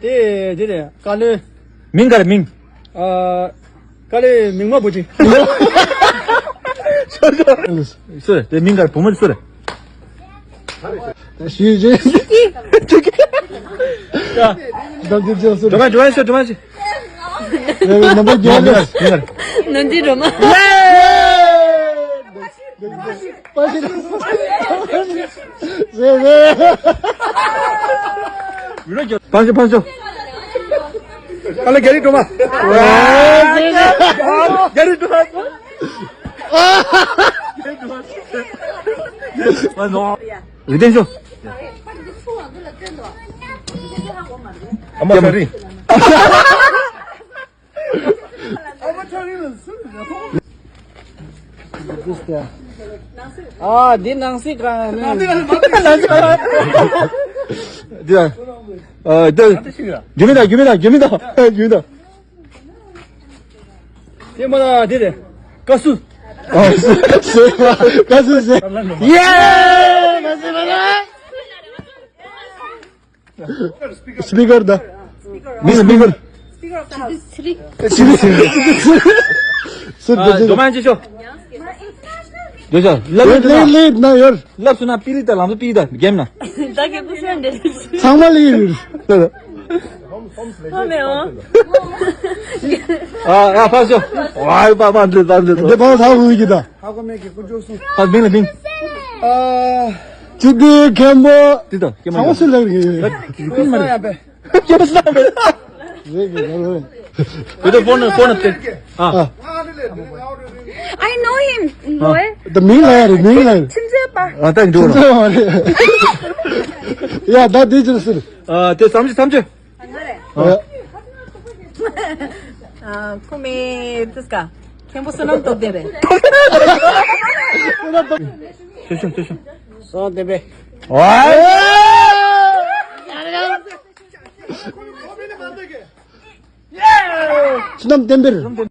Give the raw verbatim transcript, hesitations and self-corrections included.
དེ་དེ་རེད། དཀའ་ལས། མིང་ག་རེ་མིང་། ཨ། དཀའ་ལས་མིང་མ་བུ་ཅིག་སུ་རེད། དེ་མིང་ག་རེ་བུ་མོ་སུ་རེད། ཞུས་ཞུས། ཡ། འདམ་རྒྱུ་ཅན་སུ་རེད། སྒྲོལ་མ་སྒྲོལ་མ་ཞུ། སྒྲོལ་མ་ཞུ། རེད་རེད། ནམ་བར་རྒྱལ་ལ། མིང་ག་རེ་མིང་ག་རེ། ནོར་འཛིན་སྒྲོལ་མ། ཡེ། པ་ཤི། རེད་རེད། ཕང་ཤོ་ཕང་ཤོ། ཨ་ལ་རྒྱ་རི་སྒྲོལ་མ། རྒྱ་རི་སྒྲོལ་མ། རྒྱ་རི་སྒྲོལ་མ། རིག་ལྡན་ཤོ། ཨ་མ་ཤ་རི། ཨ། འདི་ནང་སྲིད་ཀྱི་ནང་སྲིད་ཀྱི། འདི། ཨ། འདི། རྒྱུ་མི་དང་རྒྱུ་མི་དང་རྒྱུ་མི་དང་རྒྱུ་མི་དང་། དེ་མ་ལ་འདི་རེད། བཀའ་ཟུར། ཨ། བཀའ་ཟུར་ཟེར། ཡེ། མ་ཟེར་མ་ཟེར། སྤི་ཀར་ད། མི་སྤི་ཀར། སྤི་ཀར་ཨོཕ་ད་ཧའུ་སི། སྤི་ཀར། སྤི་ཀར། སུ་ཨ། འགྲོ་མ་ཅི་ཤོ། འགྲོ་ཤོ། ལབ་ལེ་ལེ་ལེ་ན་ཡོར། ལབ་སུ་ན་པི་རི་ད་ལམ་སུ་པི་རི་ད་གེམ་ན། ད་གེ་བུ་ཤོན་འདྲེ། ཚང་མ་ལེ་ཡོར། ཧོ་མེ་ཨོ། ཨ་ཨ་ཕ་ཤོ། ཝའི་པ་པ་འདྲེ་པ་འདྲེ། འདི་པ་ད་ཧུ་གི་ད། ཧ་གོ་མེད་ཀྱི་ཀུན་སྤྱོད་སོང་། ཧ་མིང་ལ་མིང་། ཨ། ཅི་དེ་མཁན་པོ། དེ་དང་སྐྱེ་མ་ཚང་མ་སུ་ལེགས་རེད། ཡ་ཀྱི་ཀུན་མ་རེད། ཀྱི་ཀུན་མ་རེད། རེད་རེད་རེད། བོད་དུ་ཕོན་ནི་ཕོན་ནི་དེ། ཨ། I know him. ལོས། ད་མིང་ལ་ཡ་རེད་མིང་ལ་ཡ་རེད། ཁྱིམ་མཚེས་པ། ཨ་ད་འགྲོ་ཁྱིམ་མཚེས་པ་རེད། ཡ་ད་དེ་ཅི་ཟེར། ཨ་དེ་བསམ་ཅི་བསམ་ཅི། ཨ། ཁོ་མེ་དུས་ཀ་མཁན་པོ་བསོད་ནམས་སྟོབས་ལྡན་རེད། ཤོ་ཤོ་ཤོ་ཤོ། བསོད་ནམས་བསྟན་འཕེལ། བསོད་ནམས་བསྟན་འཕེལ།